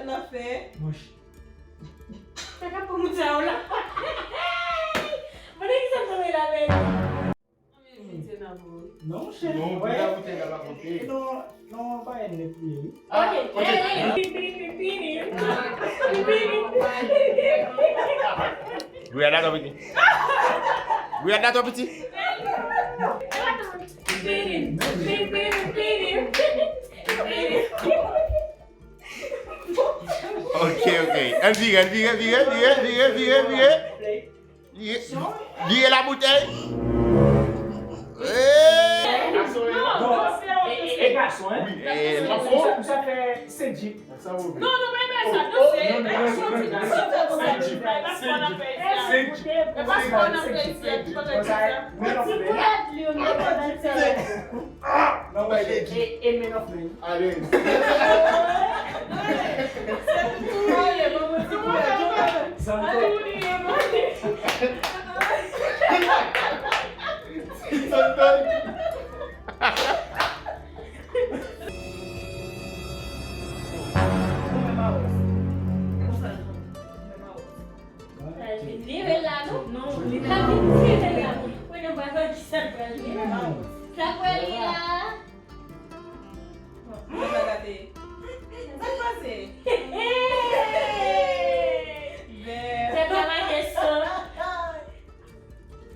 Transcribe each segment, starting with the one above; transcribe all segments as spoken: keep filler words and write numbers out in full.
Nan fè. Monchè. Kaka pou moun sa yo la. Mwen ki sa tonbe la, men. Non, chè. Non, bouda bouda la pa konte. Non, non, pa en net li. Ok. Rihanna twò piti. Rihanna twò piti. Ok, ok. Ann vire, ann vire, vire, vire, vire, vire, vire. Vire, vire la boutèy. Eh! Gason, hein? Non, non, se, e, e, e gason, hein? Wi, e, ou sa, ou sa fè senk jip. Non, non, pa fè sa, non, se, e pa fè nan peyi a. E pa fè nan peyi a, ki pa fè sa. Men non, men. Ah! Non, men, e, e, e men non, men. Alez. Santo. Li rele la, non? Non, li pa vin li rele la. Mwen, nan bagay ki sa l pral li la. Sa kwè li la. Mwen pa gate. Sa k pase? Bèl. Tèt la manke san.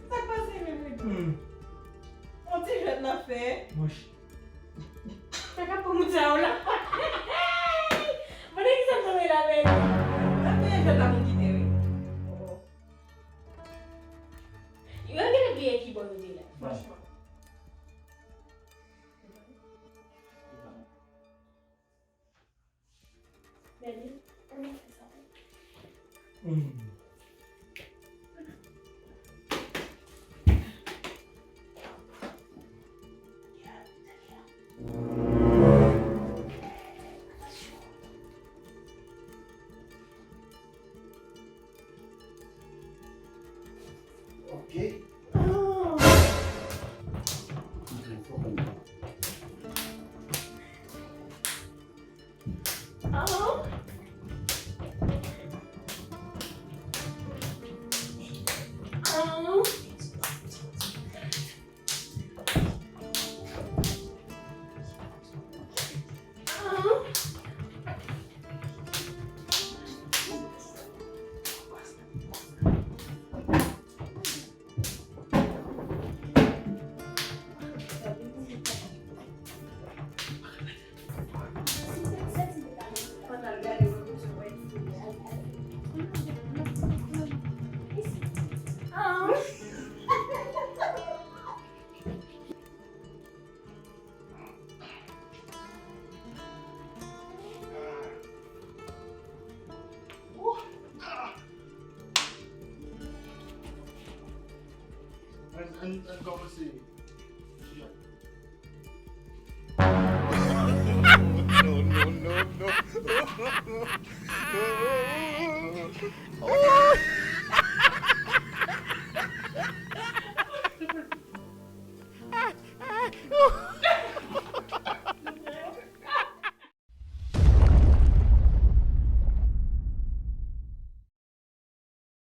Sa k pase, men mwen di? Hmm. On ti jwèt nan fè. Monchè. Kaka pou moun sa yo la. Mwen ki sa tonbe la, men. Sa fè jwèt la moun kite, wi. Yo genlè bliye ki bò yo te la. Franchman. Ok. Ann, ann, ann kòmanse. No, no, no, no. Oh!